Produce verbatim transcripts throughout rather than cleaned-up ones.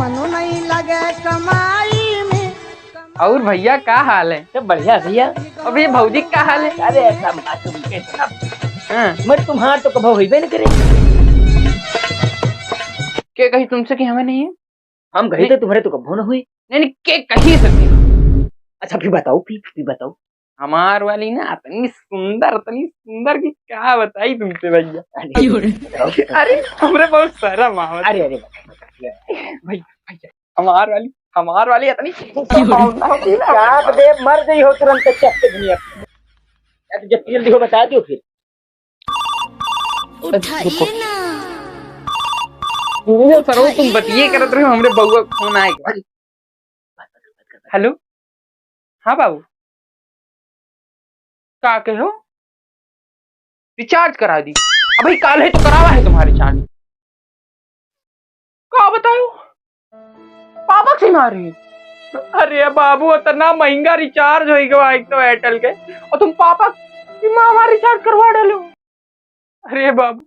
मनो नहीं लगे कमाई में। और भैया, का हाल है? सब बढ़िया भैया। अबे भौजी, का हाल है? अरे, सब मासूम के सब। हाँ। मगर तुम्हार तो कभो होइबे न करे। के कही तुमसे कि हमें नहीं है? हम कही नहीं। तो तुम्हारे तो कभो न हुई। नहीं, नहीं, के कही सके? अच्छा, फिर बताओ, फिर, फिर बताओ। हमार वाली ना इतनी सुंदर, इतनी सुंदर कि का बताई तुमसे भैया। अरे, क्यों रे? बताओ, बताओ। अरे, हमरे बहुत शर्म आवत। अरे, अरे, बताओ, बताओ। भैया, भैया, हमार वाली, हमार वाली इतनी सुंदर क्यों रे? भावना होती ना। काट दे, मर गई हो तुरंत चट के दुनिया। या तो जब तेल दिखो, बता दियो फिर। उठाइए ना। ये सरो, तुम बतिये करत रहे हो, हमरे बउआ के फोन आए के बाद। हेलो, हाँ बाबू, का कहो? रिचार्ज करा दी। अबे काल है तो करावा है तुम्हारा रिचार्ज। का बतायो? पापा से मारे? अरे बाबू, इतना महंगा रिचार्ज होइ गवा एक तो एयरटेल के, और तुम पापा की माँ हमारा रिचार्ज करवा डालो। अरे बाबू,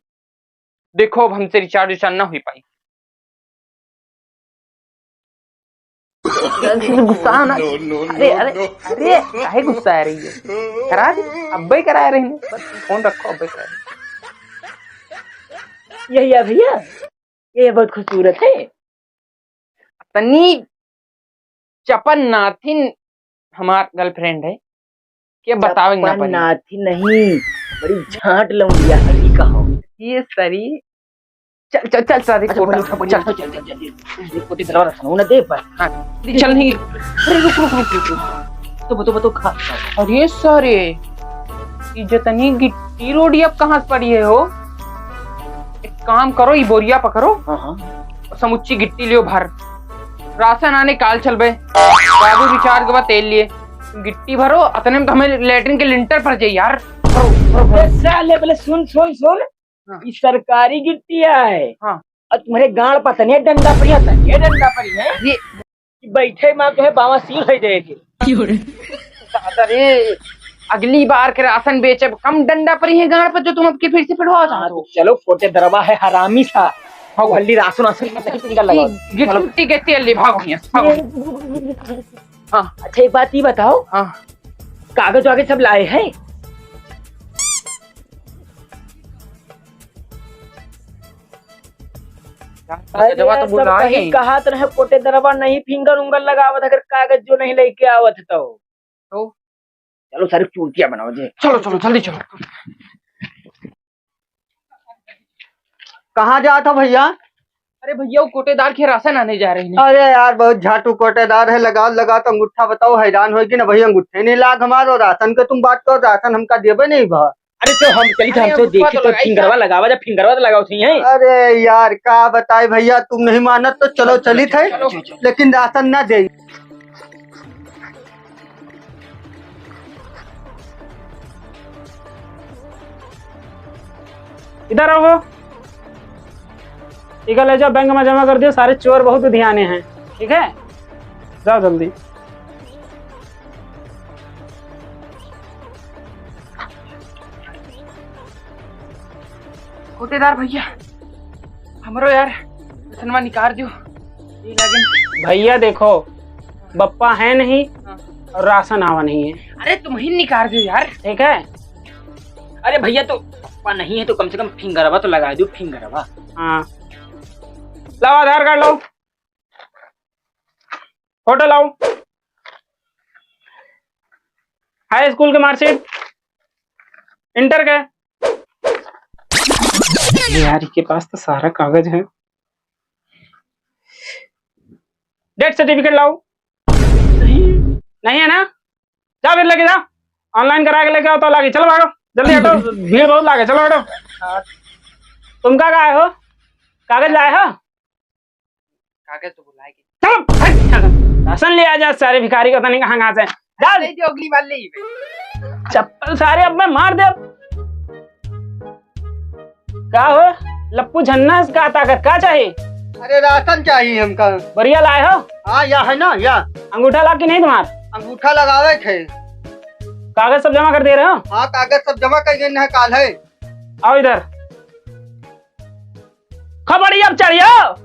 देखो, अब हमसे रिचार्ज विचार्ज ना हुई पाई। गुस्सा ना। No, no, अरे, no, अरे, no। अरे, काहे गुस्सा आ रही है? करा दे, अब्बे करा रही है। बस फोन रखो, अब्बे करा दे। यही है भैया, ये बहुत खूबसूरत है। इतनी चपन नाथिन हमार गर्लफ्रेंड है, के बतावे ना चपन पड़ी। नाथिन नहीं, बड़ी झांट लौंडिया है, ई कहो। ये सरी, चल, चल, चल, सारे अच्छा, कोटा, बोलो, बोलो, चल। चल, चल, चल, चल, चल। ये कोटी दरवाजा सुनो ना दे पर। हाँ, चल नहीं। अरे रुक, रुक, रुक, रुक, रुक। तो बताओ, बताओ, खा, खा। अरे सारे, ये जतनी गिट्टी रोड़ी अब कहाँ से पड़ी है हो? एक काम करो, ये बोरिया पकड़ो। हाँ, हाँ। और समुच्ची गिट्टी लियो भर। राशन आने काल चलबे। बाबू रिचार्ज के बाद तेल लिए। गिट्टी भरो, अतने में तो हमें लेटरिन के लिंटर पर जाई यार। भरो, भरो, भरो। ए, साले, पहले सुन, सुन, सुन। हाँ। ई सरकारी गिट्टी है। हाँ। और तुम्हारे गांड पर तने डंडा पड़ी है, तने डंडा पड़ी है। अरे। कि बैठे माँ तुम्हें बावासीर हो जाएगी। क्यों रे? अरे, अगली बार के राशन बेचब, कम डंडा पड़ी है गांड पर, जो तुम अब की फिर से पिढ़वा हाँ, चाहत हो। तो चलो, कोटे दरवा है हरामी सा। हाँ। वो हल्दी राशन वासन का नहीं टिंगा लगा। ये, ये चलो। टूटी के तेल ले, भागो यहाँ से, भागो। हाँ। अच्छा, एक बात ये बताओ। हाँ। कागज वागज सब लाए हैं? अरे, कागजवा तो सब बुलाए कहीं हैं। कहात रहे, कोटे दरवा नहीं फिंगर उंगर लगावत, अगर कागज जो नहीं लेके आवत तो। तो? चलो, सारे चूतिया बनाओ जे। चलो, चलो, जल्दी चलो। कहाँ जात हो भैया? अरे भैया, वो कोटेदार के राशन आने जा रही है। अरे यार, बहुत झाटू कोटेदार है, लगाओ, लगाओ तो अंगूठा बताओ, हैरान होगी ना भैया, अंगूठे नहीं लाग हमारो, राशन के तुम बात करो, राशन हमका देबे नहीं भा। अरे तो हम चली, तो अरे हमसे अंगूठा देखी तो तो लगाई फिंगरवा था। लगावा जा, फिंगरवा तो लगाओ सही है। अरे यार, का बताए भैया, तुम नहीं मानत तो चलो चली थे, चलो, चलो। लेकिन राशन ना दे। इधर आओ। इका ले जाओ, बैंक में जमा कर दियो, सारे चोर बहुत ध्याने हैं, ठीक है? जाओ जल्दी। कोटेदार भैया, हमरो यार, राशनवा निकाल दियो। ई लागिन। भैया देखो, बप्पा है नहीं हाँ। और राशन आवा नहीं है। अरे तुम ही निकाल दियो यार। ठीक है। अरे भैया, तो बप्पा नहीं है तो कम से कम फिंगरवा तो लगा दो, फिंगरवा। हाँ। लाओ आधार कार्ड लाओ। फोटो लाओ, हाई स्कूल के मार्कशीट, इंटर के। अरे यार, इनके पास तो सारा कागज है। डेथ सर्टिफिकेट लाओ। नहीं। नहीं है ना? जा फिर लेके जा, ऑनलाइन करा के लेके आओ तो लागे। चलो भागो, जल्दी हटो, भीड़ बहुत लागे। चलो हटो। तुम का आए हो? कागज लाए हो? कागज तो भुलाए गए। चलो, हट, हट। राशन ले आ जा, सारे भिखारी को तनिक हंगा से। जा। ले जो अगली बार ले ही बे। चप्पल सारे अब मैं मार दे। का हो लप्पू झन्ना, का ताकत का चाही? अरे राशन चाही हमका। बढ़िया लाए हो? हाँ, या है ना, या। अंगूठा ला कि नहीं तुम्हार? अंगूठा लगावे थे। कागज सब जमा कर दे रहे हो? हाँ, कागज सब जमा कर गए ना, काल है। आओ इधर। खबड़ी अब चढ़ियो।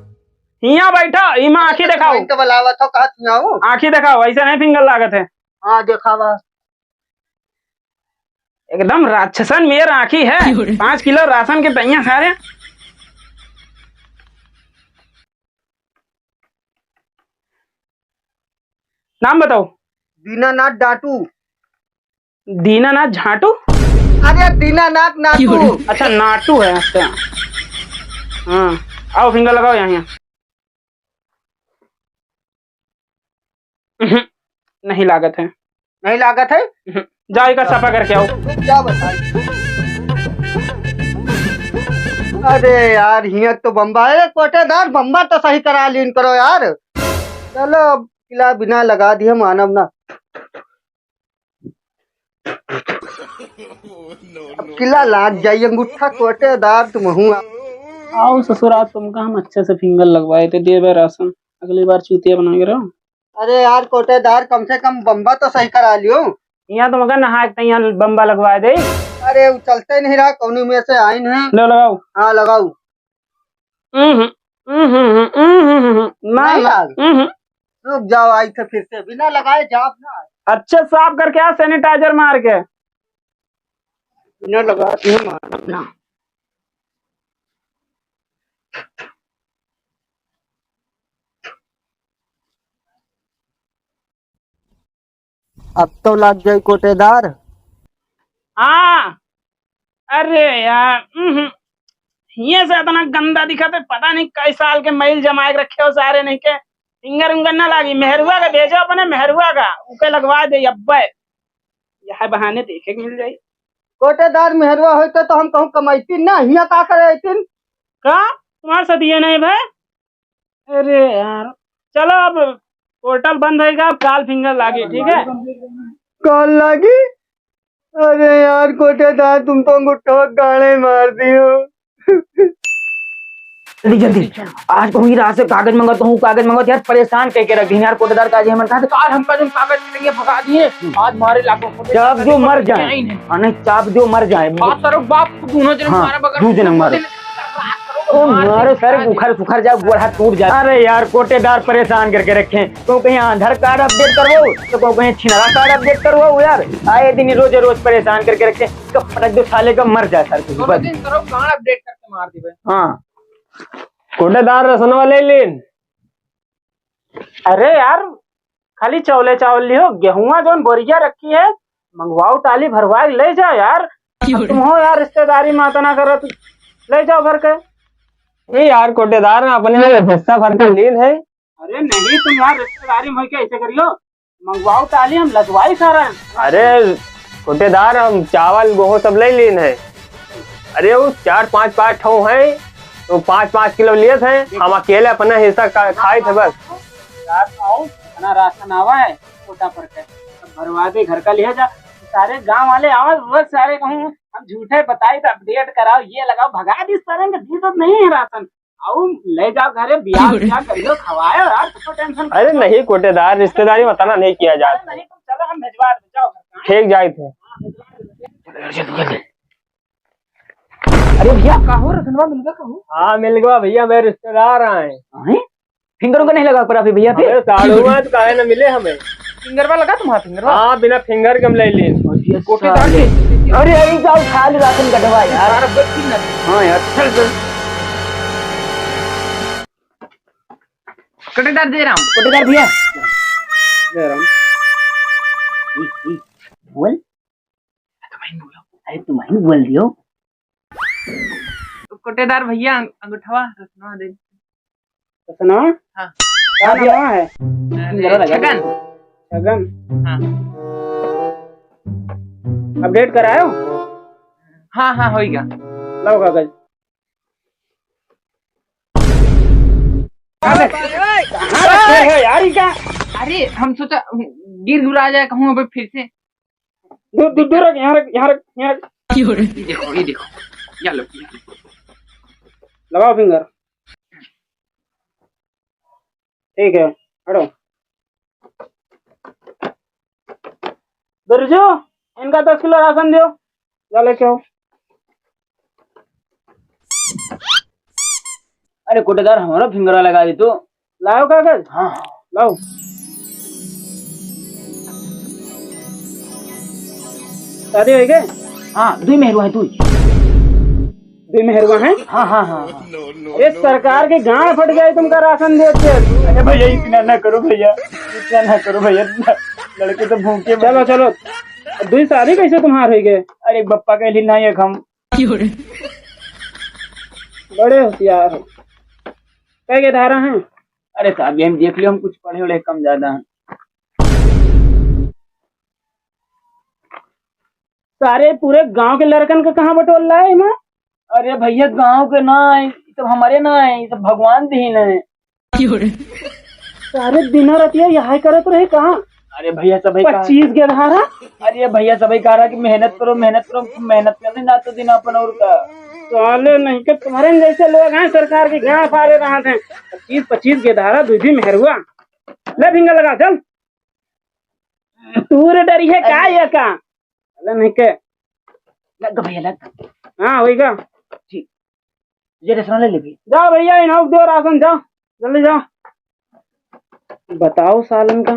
हियाँ बैठा, इमा आँखी देखाओ। तो बुलावत हो, कहत हियाँ हो। आँखी देखाओ, ऐसे नहीं finger लागत है। हाँ, देखावा। एकदम राक्षसन मेर आँखी है। क्यों रे? पाँच किलो राशन के तैयार सारे। नाम बताओ। दीनानाथ डाटू। दीनानाथ झाटू? अरे दीनानाथ नाटू। अच्छा, नाटू है, अच्छा। हाँ, आओ finger लगाओ यहाँ, यहाँ। उहुं, नहीं लागत है। नहीं लागत है? उहुं, जाओ, एका सफा करके आओ। क्या बताई? अरे यार, हियाँ तो बम्बा है, कोटेदार, बम्बा तो सही करा लीन करो यार। चलो, अब किला बिना लगा दिए, मानब ना। अब किला लाग जाई, अंगूठा कोटेदार तुम हुआ। आओ ससुरा, तुमका हम अच्छे से finger लगवाए थे, देबे राशन, अगली बार चूतिया बना के रहो। अरे यार कोटेदार, कम से कम बम्बा तो सही करा लियो। यहाँ तुमका नहाए के यहाँ बम्बा लगवाए दे। अरे, वो चलते नहीं रहा, कौनी में से आइन है। लो, लगाओ। हाँ, लगाओ। हम्म, हम्म, हम्म, हम्म, हम्म, हम्म, हम्म, ना, नहीं ना, लाग। हम्म, हम्म। रुक जाओ, आई थे फिर से, बिना लगाए जाब ना। अच्छे साफ करके आ, sanitizer मार के। बिना लगा, बिना मार, ना। अब तो लग जाई कोटेदार। हाँ, अरे यार, उहुं, हिये से इतना गंदा दिखत है, पता नहीं कई साल के मैल जमाए के रखे हो सारे नहीं के। Finger उंगर ना लागी, मेहरुआ का भेजो अपने मेहरुआ का, उके लगवा दे अब्बे। यह बहाने देखे के मिल जाई। कोटेदार मेहरुआ होते तो हम कहूँ कमाइती ना, हिया का करे अइतीन? का? तुम्हारे साथ ये नहीं भाई? अरे यार, चलो अब portal बंद होएगा, अब काल finger लागे, ठीक है? काल लागी? अरे यार कोटेदार, तुम तो अंगूठा गाड़े मार दियो। जल्दी जल्दी, आज कहूँ रात से कागज मंगत हूँ, कागज मंगत, यार परेशान कह के रख दी यार कोटेदार का। आज हमन कहा था, काल हमका जो कागज मिलेंगे भगा दिए, आज मारे लागो। चाप जो मर जाए, हाँ, नहीं, चाप जो मर जाए। हाँ, सर, बाप को दोनों जने हाँ, मारा बगल दू जने मारो। ओ मारो सर, उखर सुखर जाए, गोड़ हाथ टूट जाए। अरे यार, कोटेदार परेशान करके रखे। तो कहीं आधार कार्ड update करवाओ, तो कहीं छिनरा कार्ड update करवाओ यार। आए दिन रोज रोज परेशान करके रखे। इसका पटक दो साले का, मर जाए सर। दोनों बस। दिन करो, कार्ड update करके मार दिबे। हाँ। कोटेदार रसनवा ले लेन। अरे यार, खाली चौले चावल लियो, गेहुआ जौन बोरिया रखी है, मंगवाओ टाली भरवाए ले जाओ यार। क्यों रे? तुम हो यार रिश्तेदारी में अतना करत, ले जाओ भर के। ए यार कोटेदार, अपने में हिस्सा भर के लीन है। अरे नहीं, तुम यार रिश्तेदारी में हो क्या ऐसे करियो, मंगवाओ टाली हम लदवाई सारा। अरे कोटेदार, हम चावल गेहूँ सब ले लीन है। अरे वो चार पाँच पाँच ठो है, तो पाँच पाँच किलो लिए थे, हम अकेले अपना हिस्सा का-, खाए थे बस। रात में आओ, इतना राशन आवा है कोटा पर के, सब भरवा दे, घर का लिया जा। सारे गांव वाले आवा, बस सारे कहूँ हम झूठे बताई तो update कराओ, ये लगाओ, भगा दी सारे के, दी तो नहीं है राशन। आओ, ले जाओ घरे, बियाह, बियाह करियो, खवायो यार, तुमको tension अरे नहीं कोटेदार, रिश्तेदारी में अतना नहीं किया जाता। अरे नहीं, तुम चलो, हम भिजवा दे, जाओ घर का। ठीक, जाए थे। हाँ, भिजवा दे। अरे भैया, का हो, रतनवा मिल गया, का हो? हाँ, मिल गया भैया, मेरे रिश्तेदार आए। हैं? Finger उंगर नहीं लगा पड़ा फिर भैया फिर? अरे साढ़ुआ तो काहे ना मिले हमें? Fingerवा लगा तुम्हारा fingerवा? हाँ, बिना finger के हम ले लिए। कोटेदार के? अरे, अरे, जाओ, खा ले राशन का दवा यार। सारा बच की ना। हाँ यार, चल, चल। कोटेदार जय राम। कोटेदार भैया। जय राम। बोल। अरे, तुम ही बोल दियो। तो कोटेदार भैया, अंग-, अंगूठवा रसनवा दे। रसनवा? हाँ। क्या भैया? नाम है? अरे, जरा लगा छगन। दो। छगन? हाँ। Update करायो? हाँ, हाँ, होइगा। लाओ कागज। अरे, कहाँ रखे है यार, ये क्या? अरे, हम सोचा, गिर गुरा जाए कहूँ अबे फिर से। दू-, दू-, दूर रख, यहाँ रख, यहाँ रख, यहाँ रख। ये देखो, ये देखो। या लो, या लो। लगाओ finger। ठीक है, हटो। बिरजू, इनका दस किलो राशन दियो, जा लेके आओ। अरे कोटेदार, हमरो फिंगरवा लगा दे तू। लाओ कागज। हाँ, हाँ। लाओ। शादी होइ गए? हाँ, दुई मेहरुआ है, दुई। दुई मेहरुआ है? हाँ, हाँ, हाँ, हाँ। अरे सरकार के गांड फट गए तुमका राशन देते। अरे भैया, इतना ना करो भैया, इतना ना करो भैया, लड़के तो भूखे मर चलो, चलो। दुई शादी कैसे तुम्हार होइ गए? अरे बप्पा के लिए ना, एक हम। बड़े होशियार हो। कै गेदहारा हैं? अरे साहब, ये हम देख लियो, हम कुछ पढ़े वढ़े कम ज्यादा हैं। सारे पूरे गांव के लड़कन का कहाँ बटोर लाए एमा? अरे भैया, गांव के ना है, ये सब हमारे ना है, ये सब भगवान दीन है। सारे दिना रतिया यही करत रहे कहाँ? अरे भैया, सबही कहा पच्चीस गेदहारा। अरे भैया, सबही कहा रहा कि मेहनत करो, मेहनत करो, मेहनत करने ना तो दिन अपन और का। साले नहीं के तुम्हारे जैसे लोग हैं सरकार के गांड फाड़े रहा थे। पच्चीस, पच्चीस गेदहारा, दुई दुई मेहरुआ। ले फिंगर लगा, चल। तू रे डरी है का अरे। ये का? साले नहीं के। लग गया भैया, लग गया। हाँ, होइगा। ठीक। ये रेशनवा ले ले भी। जा भैया, इन्हों दो राशन, जा, जल्दी जा। बताओ सालन का,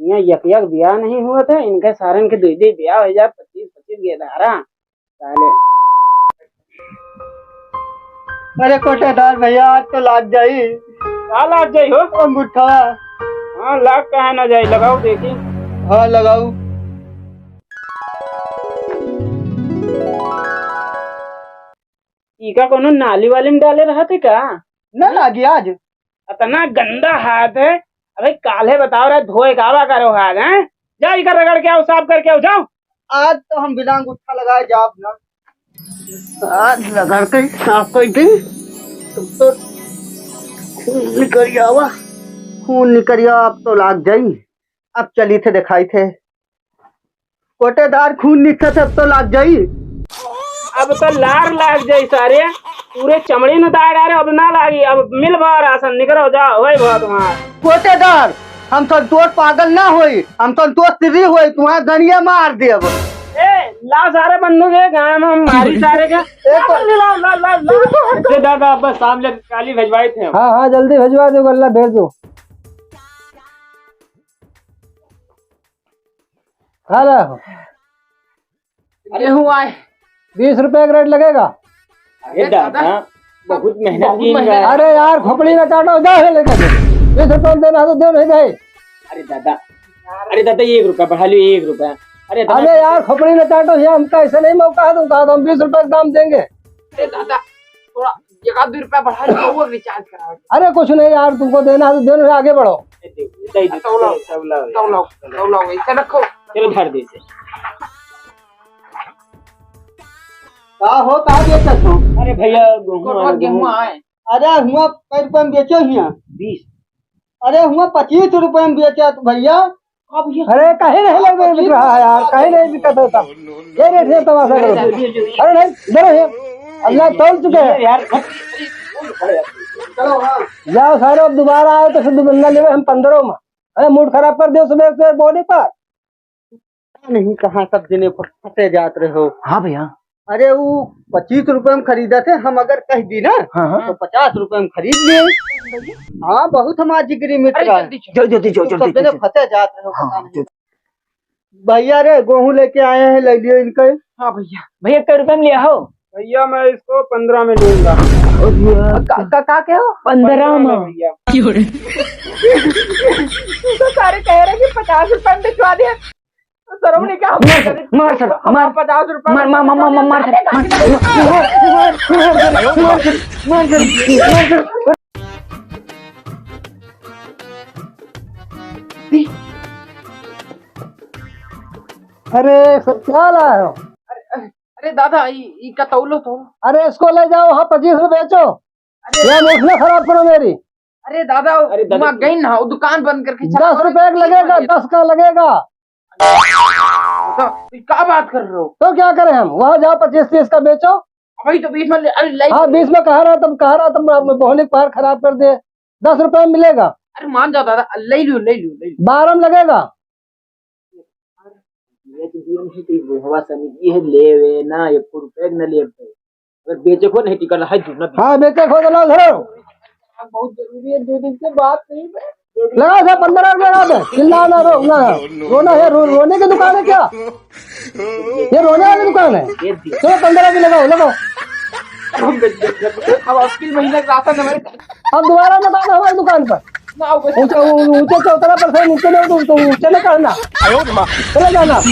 यहाँ यक यक ब्याह नहीं हुआ था, इनके सारन के दुई दुई ब्याह होइ जाए, पच्चीस पच्चीस गेदहारा, साले। अरे कोटेदार भैया, आज तो लाग जाई। का लाग जाई हो? अंगूठा। हाँ, लाग काहे ना जाई, लगाओ देखी। हाँ, लगाओ। ई का कोनो नाली वाली में डाले रहत है का? ना लागी आज। इतना गंदा हाथ है। अबे काल्हे बताओ रहा धोए का आवा करो हाथ, हैं? जाओ इका रगड़ के आओ, साफ करके आओ, जाओ। आज तो हम बिना अंगूठा लगाए जाब ना। आज रगड़ के साफ कर दी। तुम तो खून निकल आवा, खून निकल आवा, अब तो लाग जाई। अब चली थे दिखाई थे। कोटेदार खून निकल थे, अब तो लाग जाई। अब तो लार लाग जाई सारे, पूरे चमड़ी में उतार डारे, अब ना लागी, अब मिल भा राशन निकलो, जाओ, वही भा तुम्हार। कोटेदार, हम संतोष पागल ना होई, हम संतोष श्री होई, तुम्हारा गनिया मार देब। ए, ला सारे बंदूक, ए, गाँव में हम मारी सारे के। ए, तो ला, ला, ला, ला, ला। दे दादा, बस सामने काली भिजवाई थे हम। हाँ, हाँ, जल्दी भिजवा दो, गल्ला भेज दो। खा रहा हो? अरे हूँ आए। बीस रुपए का रेट लगेगा। अरे दादा, बहुत मेहनत बहुत की मेहनत। इनका। अरे यार, खोपड़ी ना चाटो, जाओ है लेकर के। बीस रुपए में देना है तो दो, नहीं दे। अरे दादा, अरे दादा, एक रुपया बढ़ा लियो, एक रुपया। अरे दादा। अरे यार, खोपड़ी ना चाटो, ये हमका ऐसा नहीं मौका है, तुम कहा तो हम बीस रुपए का दाम देंगे। अरे दादा, थोड़ा एक आध दो रुपया बढ़ा लियो, वो रिचार्ज करा। अरे कुछ नहीं यार, तुमको देना है तो दे दो, आगे बढ़ो। दे दो, दे दो, तौला, दे दो, तौला, तौला। तौला, तौला, इसे रखो। चलो, धर दे इसे। का हो, का बेचत हो? अरे भैया, गेहूं कोटवा आए, गेहूं गेहूं। आए। अरे हुआ कै रुपया में बेचो हिया? बीस। अरे हुआ पच्चीस रुपया में बेचत भैया। अब ये अरे, कहीं नहीं लग में बिक रहा है यार, कहीं नहीं बिकत होता। ये रेट है तमाशा करो। अरे नहीं, इधर है। अल्लाह तौल चुके हैं। यार, चलो, हाँ। जाओ सारे, अब दोबारा आओ तो फिर दुगना लेवे हम पंद्रह में। अरे मूड खराब कर दियो सुबह से बोली पर। पता नहीं कहाँ सब जने फंसे जात रहे हो। हाँ भैया। अरे वो पच्चीस रुपए में खरीदा थे, हम अगर कह दी ना हाँ, हाँ। तो पचास रुपए में खरीद लिए। हाँ, बहुत हमारा जिगरी मित्र अरे है। जल्दी चलो। जल्दी, जल्दी, तो जल्दी, सब जने जल्दी। फंसे जात रहे हो, हाँ, पता नहीं। जल्दी। भैया रे, गेहूं लेके आए हैं, ले लियो इनके। हाँ भैया। भैया, कै रुपए में लिया हो? भैया, मैं इसको पंद्रह में लूंगा। और ये का, का, का कहे हो? पंद्रह में। पंद्रह में भैया। क्यों रे? तू तो सारे कह रहे कि पचास रुपए में बिकवा दिया। तो सरऊ ने क्या मार सर, मार सर, मार। पचास रुपए मार, मार, मार, मार, मार, मार सर, मार। मार, मार, मार सर, मार सर, मार सर। अरे, सब क्या लाए हो? अरे, अरे, अरे दादा, ई, ई का तौलो तो। अरे, इसको ले जाओ, हाँ, पच्चीस में बेचो। अरे, ये मुख ना खराब करो मेरी। अरे दादा, अरे दादा, वहाँ गई ना, वो दुकान बंद करके चला दस गई। रुपए का लगेगा, दस का लगेगा। तो, तो क्या बात कर रहे हो? तो क्या करें हम? वहाँ जाओ, पच्चीस तीस का बेचो। वही तो बीस में ले, अरे, ले हाँ, लो। बीस में कहा रहा, तुम कहा रहा, तुम बोहनी पार खराब कर दे। दस रुपए में मिलेगा। अरे मान जाओ दादा, ले लो, ले लो, ले लो। बारह में लगेगा। ये तो जीवन है, कोई बुढ़वा सनी की है, लेवे ना, एक रुपए न लेवे। अगर बेचे को नहीं टिकल है, झूठ ना। हाँ, बेचे को तो लाओ, धरो। बहुत जरूरी है, दो दिन से बात नहीं है। लगा दे, पन्द्रह रुपये लगा दे। चिल्ला ना, रो ना। रोना है, रो, रोने की दुकान है क्या? ये रोने वाली दुकान है? चलो, पन्द्रह की लगाओ, लगाओ। अब अगले महीने का राशन हमारे अब दोबारा मत आना हमारी दुकान पर। ना, वो ऊंचा, ऊ-, ऊंचे चौतरा पर से नीचे नहीं, तो, तो ऊंचे नहीं करना। चले जाना।